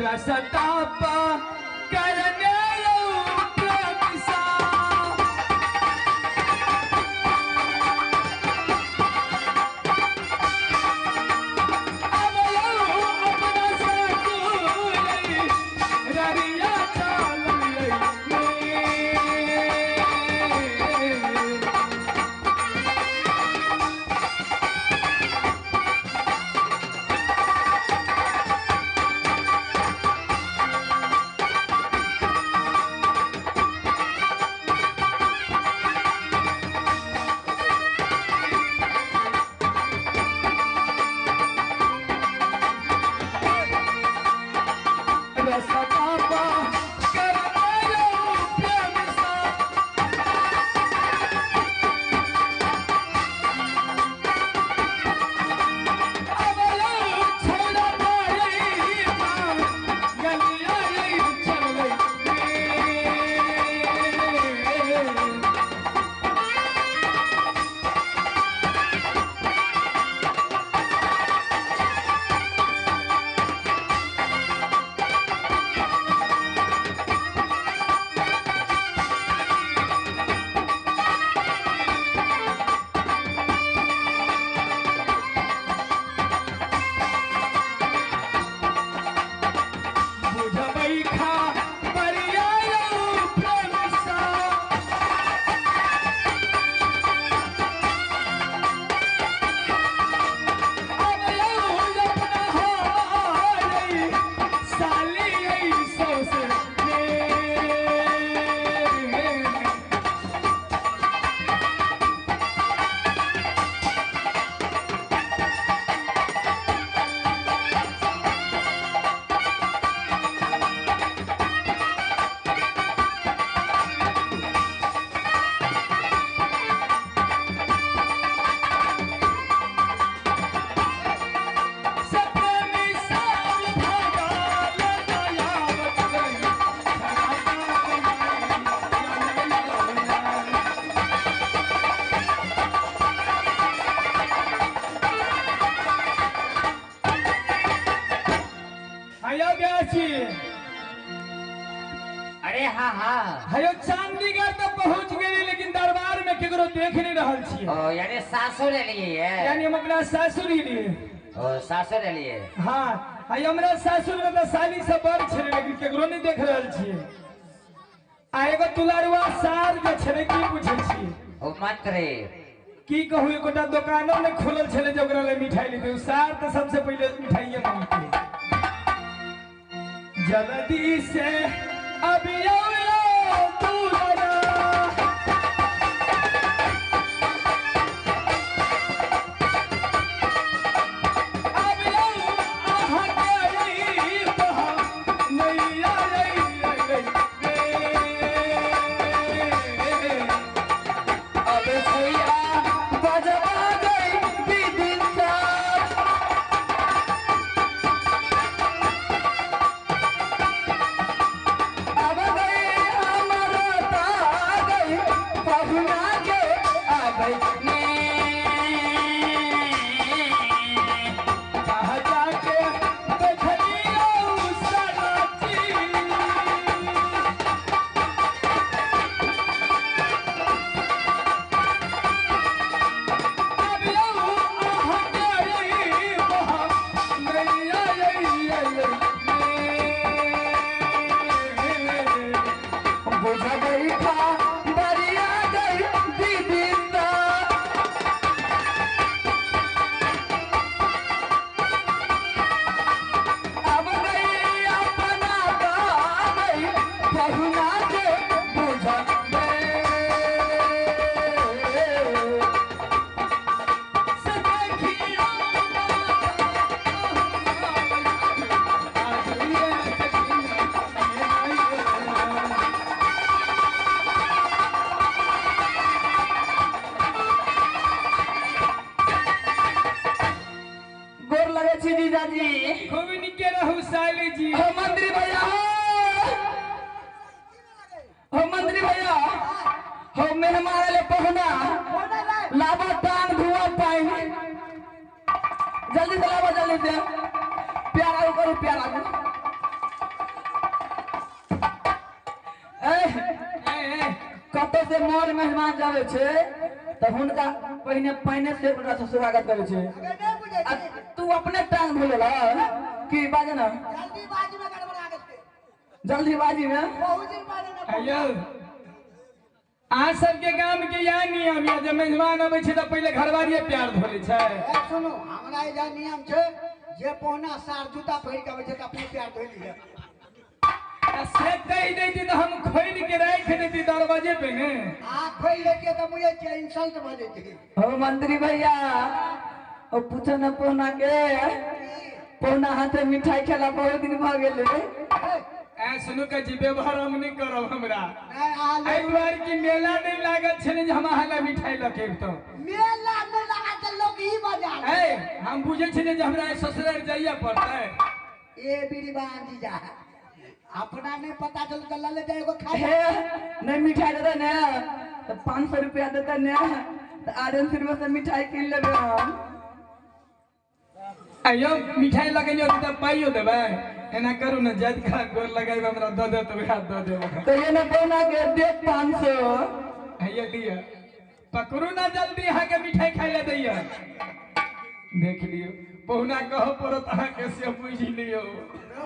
रसतापा करने प्रेम सा अब अपना ससुर ररिया अरे हाँ हाँ हयो चंडीगढ़ तो पहुंच गए लेकिन दरबार में केकरो देख नहीं रहल छी। ओ यानी सासुर लिए है, यानी हम अपना सासुर लिए। ओ सासुर लिए। हाँ हयो हमरा सासुर में तो साली सब बड़ छे लेकिन केकरो नहीं देख रहल छी। आ एगो दुलारुआ सार जे छे की पूछे छी। ओ मंत्री की कहू एकोटा दुकानो ने खोलल छले जे ओकरा ले मिठाई लेते, सार तो सबसे पहले मिठाई मांगते। जल्दी से अभी बुझ गई था बरिया गई दीदी। हो मेहमान ले पहुना लाबो टांग धुआ पानी जल्दी से लाबो जल्दी से प्यारा करू प्यारा ए कतौ से मोर मेहमान जावे छे त हुनका पहिने पानी से ओकरा से स्वागत करे छे। तू अपने टांग धोलेला की बाजे ना जल्दीबाजी में गड़बड़ा गेल। जल्दीबाजी में बहुत दिन बाद ना आयो आ सबके गाम के या नियम या जे मेहमान आबै छै त पहिले घरवारिये प्यार धोले छै। सुनो हमरा एजा नियम छै जे पहुना सार जूता पहिर के आबै छै त अपने प्यार धोइ लिहे। से कहि देती त हम खोलि के राखि देती दरवाजे पे ने। आ खोलि लेतियै त मुझे छै इंसल्ट भ जेतै। हो मंत्री भैया ओ पूछो न पहुना के पहुना हाथे मिठाई खेला बहुत दिन भ गेलै। ए सुनू के जी व्यवहार हम नहीं करब हमरा। एहि दुआरे कि मेला नहीं लागल छलै जे हम अहाँ लए मिठाई लऽ के अबितहुँ। मेला नहीं लागल त लोक ई बजा ए हम बुझै छलियै जे हमरा ससुराल जाइए पड़तै। ए बीड़ीबान जीजा अपना नहीं पता चल त लले जाए एगो खा हे नहीं मिठाई देता ने त 500 रुपया देता ने त आर्यन सिनेमा से मिठाई किन लेबै हम। आयो मिठाई लगेलियो त पाइयो देबै। एना करू न जाइत खा गोर लगाइब हमरा दऽ देत वएह दऽ देब। कहियो न पहुना के देत 500। हैया लिअ पकड़ू ना जल्दी अहाँके मिठाई खाइ लए दैया। देख लियौ पहुना कहऽ पड़त अहाँके से बुझि लियौ।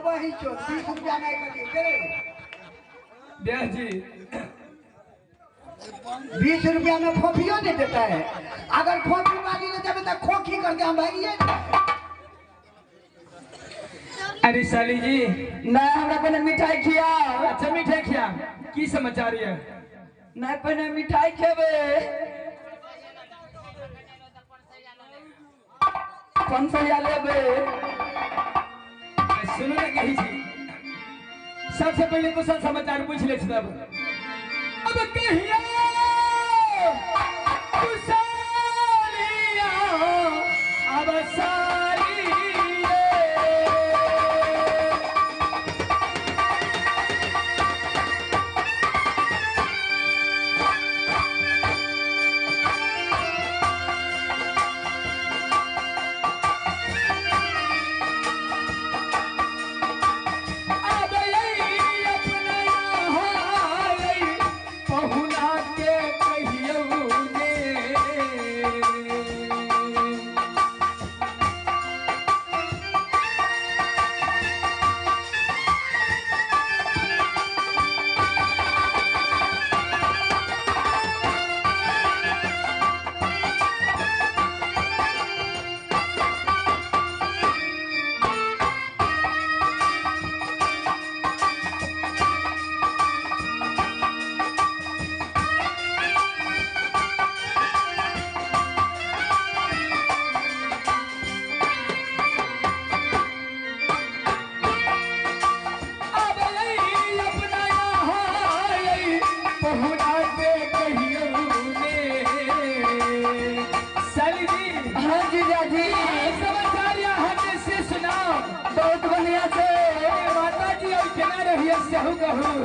वही चो 20 रुपया नहीं करिए ब्याह जी 20 रुपया में फोफियो नहीं देता है। अगर फोफी वाली ले जाबे तो खोखी कर दे हम भागिए। अरे साली जी ना हमरा पहले मिठाई खियाओ। अच्छा मिठाई खिया की समाचार ये? ना पहले मिठाई खेबे 500 लेबे। सुनू ना कही छी सबसे पहले कुशल समाचार पूछ ले छी तब। अब कहिया कुशलिया अब सालिए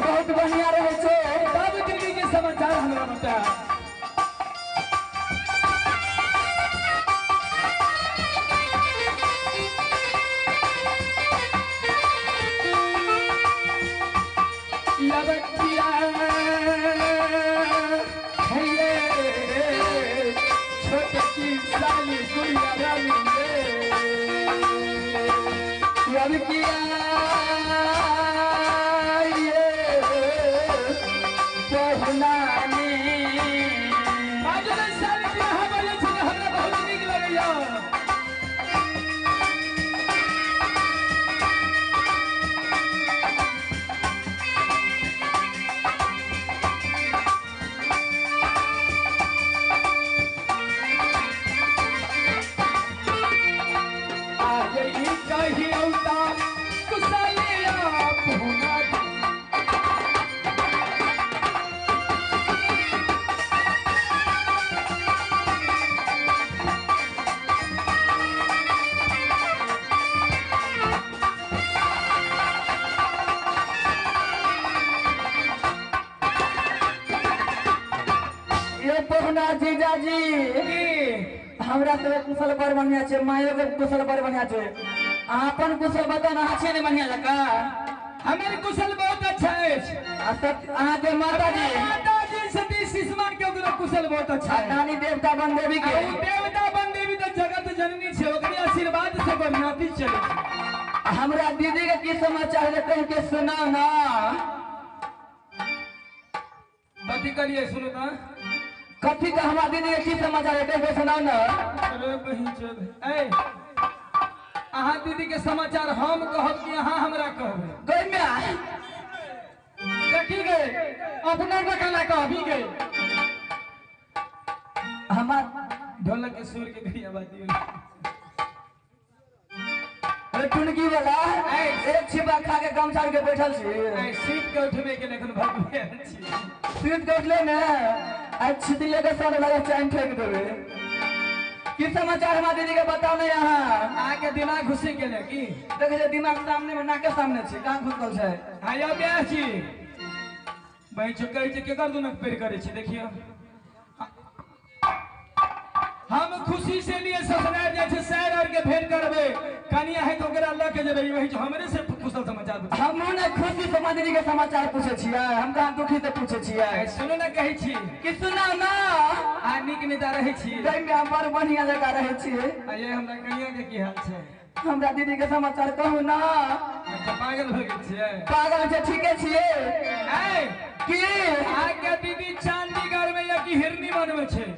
बहुत बढ़िया रहे छे। तब दिल्ली के समाचार हमरा बता। लबकिया हे छोटकी साली गुड़िया रानी रे लबकिया पहुना ने। पहुना जीजाजी हमरा सब कुशल बड़ बढ़िया छै, मायो के कुशल बड़ बढ़िया छै। अहाँ अपन कुशल बताउ ने, अहाँ छियै ने बढ़िया जकाँ? हमर कुशल बहुत अच्छा अछि। आ अहाँ के माताजी? माताजी सती सिसमान के ओकरो कुशल बहुत अच्छा है। नानी देवता बन देवी के? ओ देवता बन देवी तऽ जगत जननी छै, ओकरे आशीर्वाद से बनियाती चलै छै। हमरा दीदी के की समाचार है कह के सुनाउ ना। कथी करिए सुनू ना। कथी के हमरा दीदी के की समाचार है कह के सुनाउ ना। अरे बहिन चोद, ए अहाँ दीदी के समाचार हम कहब कि अहाँ हमरा कहबै? गई में देखी गए अपना बकाला कहबी गए। हमार ढोलक के सुर के गई आवाज दियो। अरे टुनकी वाला एक छिपा खा के गमछा के बैठल छी। ए सीट के उठबे के लेकिन भगवे छी। सीट के उठले ने आ छितले के सर लगे चैन फेंक देबे। की समाचार हमार दीदी के बताओ ना। यहाँ अहाँ के दिमाग घुसी गेलै की? देखे जे दिमाग सामने में नाक के सामने छै, कहाँ घुसल छै? हाँ यौ ब्याह छी बहिन चो कहै छै केकर दुनक पेड़ करै छी। देखियौ हम खुशी से लिए ससुराल जाइ छै, सैर और के भेंट करबै, कनिया है तो ओकरा लऽ के जेबै। वही हमरे से कुशल समाचार पूछै। हमहूँ ने खुशी से दीदी के समाचार पूछै छियै, हम कहाँ दुखी से पूछै छियै। सुनू ने कहै छी कि सुनाउ ना। आ नीक नेता रहै छी? गई में हम बड़ बढ़िया जकाँ रहै छियै। आ ये हमरा कनिया के की हाल छै? हमरा दीदी के समाचार कहू ना। अच्छा पागल भऽ गेल छियै? पागल छै, ठीके छियै। ए की अहाँके दीदी चंडीगढ़ में या कि हिरनी बनबै छै?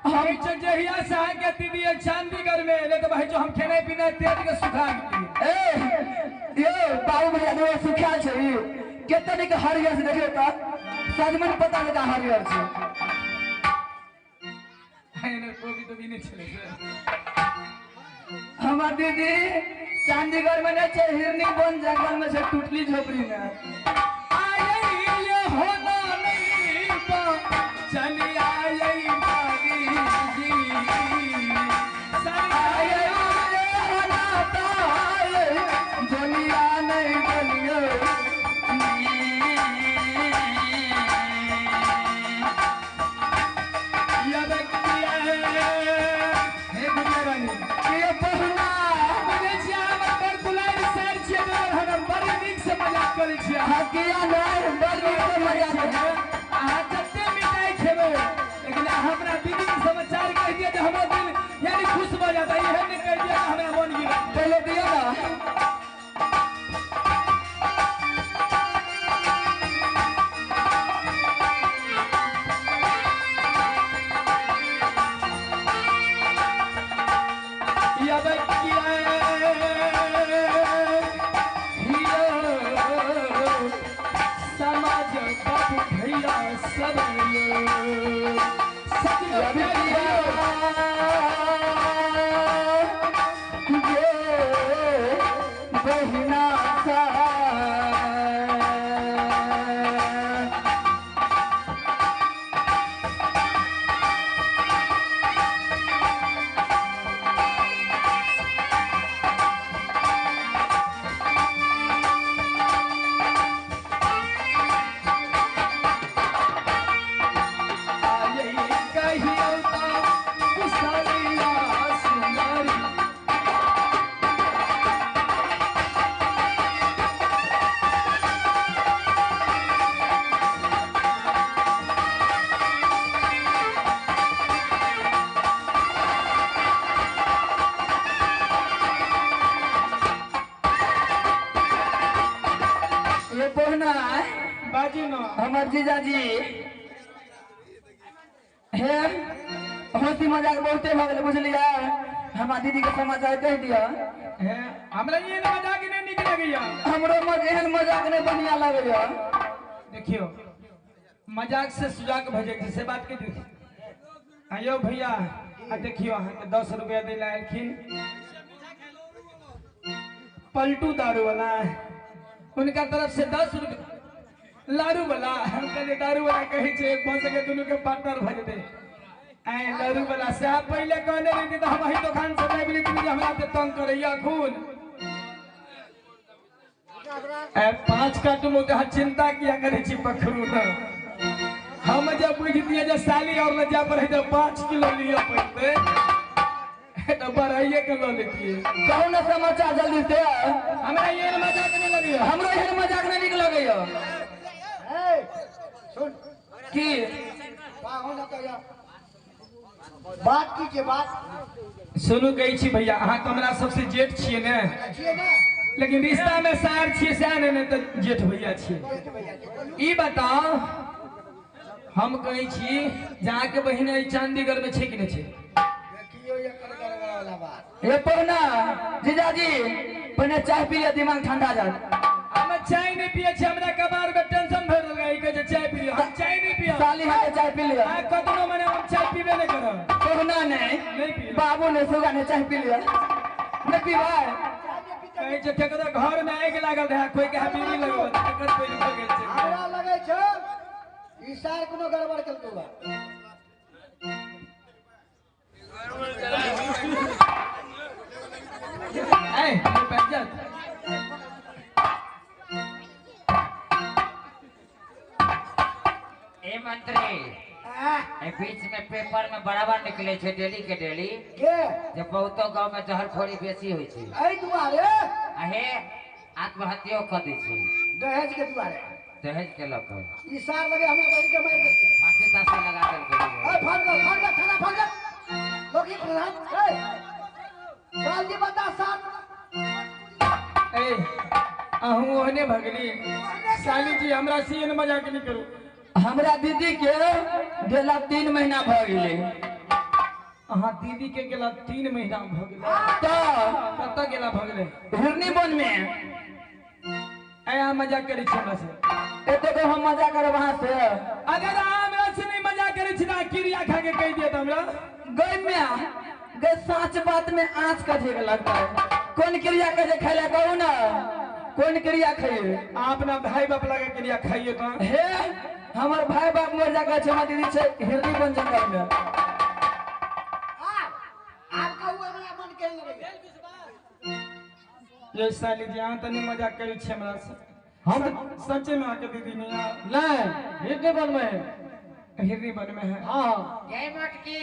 हम जहिया से अहाँके दीदी चंडीगढ़ में एलै तऽ भाई जो हम खेनाइ पिनाइ तेज के सुखा गेलियै। ए यो बाबू भैया जो सुखायल छै कते नीक हरियर से देखियौ तऽ सजमनि पता जकाँ हरियर छै। एने कोबी तोबी नहि छलै से। हमर दीदी चंडीगढ़ में नहि छै, हिरनी वन जंगल में छै, टूटली झोपड़ी में। आये होना नहीं बा चली आये बागी जी आये होना ताये बोलिया नहीं बोलियो। या बकिया हे गुड़िया रानी ये पहुना बुझै छियै हमर बड़ दुलारि सर छियै, हम बड़ नीक से मजाक करै छियै। हकिया नहीं बड़ नीक से मजाक करै। अहाँ जते मिठाई खेबै लेकिन अहाँ हमरा दीदी के समाचार कहि दिअ जे हमरा दिल यानी खुश भऽ जाता। एहन नहि कहि दिअ जे हमरा मन गिरा। पहले दियौ ना। या बकिया हियो समाज बाबू भैया सब सजना बकिया जे बहिना सा आये कहियो ता कुशलिया सुंदरी। ये पहुना बाजू न हमर जीजाजी हे हंसी मजाक बहुते भऽ गेलै बुझलियै। हमरा दीदी के समाचार कहि दिअ। हे हमरा ये मजाक नहि नीक लगैया। हमरो एहन मजाक नहि बढ़िया लगैया। देखियो मजाक से सुजाक भऽ जाइ छै से बात के देखियो। आयो भैया आ देखियो अहाँके 10 रुपया दै लए एलखिन पलटू दारू वाला, उनका तरफ से 10 रुपया लारू वाला। हम कहलियै दारू वाला कहै छै भऽ सके दुनू के पार्टनर भऽ जेतै। आइ लारू वाला साहब पहिले कहने रहियै तऽ हम अही दोकान से लाबि लेतियै जे हमरा एते तंग करैया खून। 5 काटू में अहाँ चिंता किया करै छी पखरू न। हम जब बुझ दिए जे साली और लजा पर है जब 5 किलो लिया पड़ते तो बढ़ाइए के लो लेतिए। कहू ना समाचार जल्दी से। हमरा ये मजाक नहीं लगी, हमरो एहन मजाक नहीं निक लगैया। ए सुन की पाहुन तो या बात की के बात सुनू कहै छी भैया, अहाँ तो हमरा सबसे जेठ छियै ने, छियै ने, लेकिन रिश्ता में सार छियै सएह ने, नहीं तो जेठ भैया छियै। ई बताओ हम कहै छी जहाँ के बहिन एहि चंडीगढ़ में छै कि नहि छै? देखियो एकर गड़बड़ वाला बात। ए पहुना जीजाजी पहिने चाय पी लिअ, दिमाग ठंडा जात। हम चाय नहीं पिए छी, हमरा कबार में टेंशन भरि देलकै, ई कहै छै चाय पी लिअ, हम चाय नहीं पियब। साली हाथे चाय पी लिअ। आ कतनो मने हम चाय पीबे नहीं करब। पहुना नहीं, नहीं पियब। बाबू ने सुगा ने चाय पी लिअ, नहीं पीबै। कहै छै केकरो घर में आगि लागल रहै, कोई के बीड़ी लगबत तकर पैर भऽ गेल छै। हमरा लगै छै ई सार कोनो गड़बड़ केलकौ बा। ए बैठ जा। ए मंत्री, ए बीच में पेपर में बराबर निकले छै डेली के डेली के जे बहुतो गांव में जहरखोरी बेसी होय छै। एहि दुआरे अहे आत्महत्यो क दै छै दहेज के दुआरे, दहेज के लऽ कऽ। ई सार लगे हमरा बहिन के मारि देलकै, फांसी तासी लगा देलकै। ए फोन कर, फोन कर, थाना फोन कर, लोकी प्रधान ए जल्दी बता सार। ए अहूँ ओहने भगली साली जी, हमरा से एहन मजाक नहीं करू। हमरा दीदी के गेला 3 महीना भऽ गेलै। अहाँ दीदी के गेला 3 महीना भऽ गेलै? तऽ कतऽ गेला भऽ गेलै? हिरनी वन में। ए अहाँ मजाक करै छी हमरा से? एतेक हम मजाक करब अहाँ से? अगर अहाँ हमरा से नहीं मजाक करै छी तऽ क्रिया खा के कहि दिअ तऽ हमरा गई में गई साँच बात में आँच कथे के लगता है। कौन क्रिया के खाइला कहू ना, कौन क्रिया खाइए? अहाँ अपना भाई बाप लगे क्रिया खाइए तो। हे हमर भाई बाप मर जा के हमर दीदी छै हिरनी वन जंगल में। आब आब कहू हमरा मन केहन लगैया? ये साली जी अहाँ तनी मजाक करै छी हमरा से? हम सच्चे में आके दीदी नहीं नहीं हिरनी वन में है। हिरनी वन में है। हाँ जय मोटकी।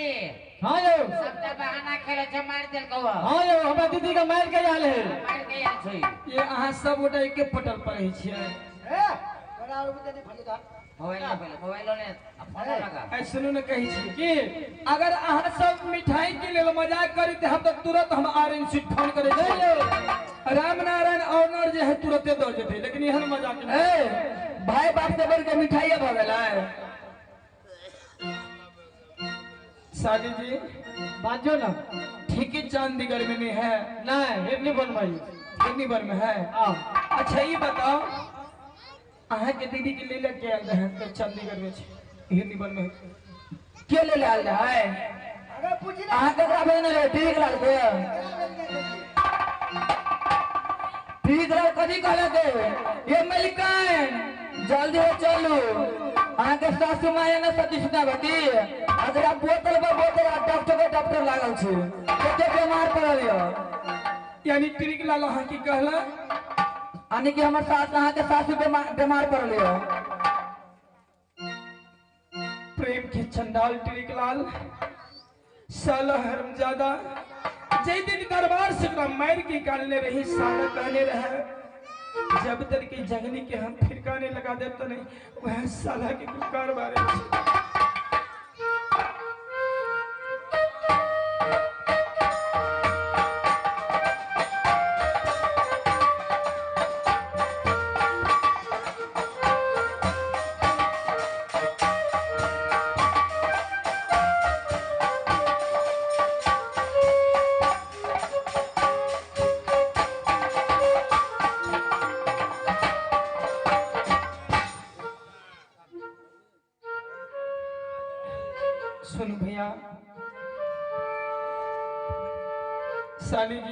हाँ यो सबटा बहाना खेले छै, मारि देलकौ। हाँ यो हमरा दीदी के मारि के आयल है, मारि के आयल छै। ये अहाँ सब गोटा एके पटल पर रहै छियै। ए तोरा और बुझे नहीं फटेगा। मोबाइल ले, मोबाइल ले, फोन लगा। ऐ सुनू ने कहै छी कि अगर अहाँ सब मिठाई के लेल मजाक करी त हम तो तुरंत हम आरएन सीट फोन करै छी। रामनारायण ऑनर जे है तुरंते दऽ जेतै, लेकिन एहन मजाक नहीं। ए भाई बाप से बढ़ के मिठाई भऽ गेलै। साली जी बाजो ना। ठीक है चंडीगढ़ में नहीं है? नहीं हिरनी वन में, हिरनी वन में है। अच्छा ये बताओ अहाँ के दीदी के ले के आयल रहे तो चंडीगढ़ में छै हिरनी वन में के ले आयल रहे? अरे पूछि ना अहाँ केकरा भेजने रहे? ठीक लाल के, ठीक लाल कथी कहलक? ये मलिकाइन जल्दी हो चलू, अहाँ के सासू माय ने सतीश ना बती अजरा बोतल पर बोतल आ डॉक्टर के डॉक्टर लागल छै, कते बीमार पड़ल य। यानी ट्रिक लाल अहाँ की कहला? यानी कि हमर सास अहाँ के सासू बीमार पड़ल य। प्रेम के चंडाल ट्रिक लाल साला हरमजादा जय दिन दरबार से मार के काटने रही, साला कहने रहे जब तक की जगनी के हम फिरकाने लगा दे तो नहीं वह साला के कुकार बारे। सुन भैया साली जी।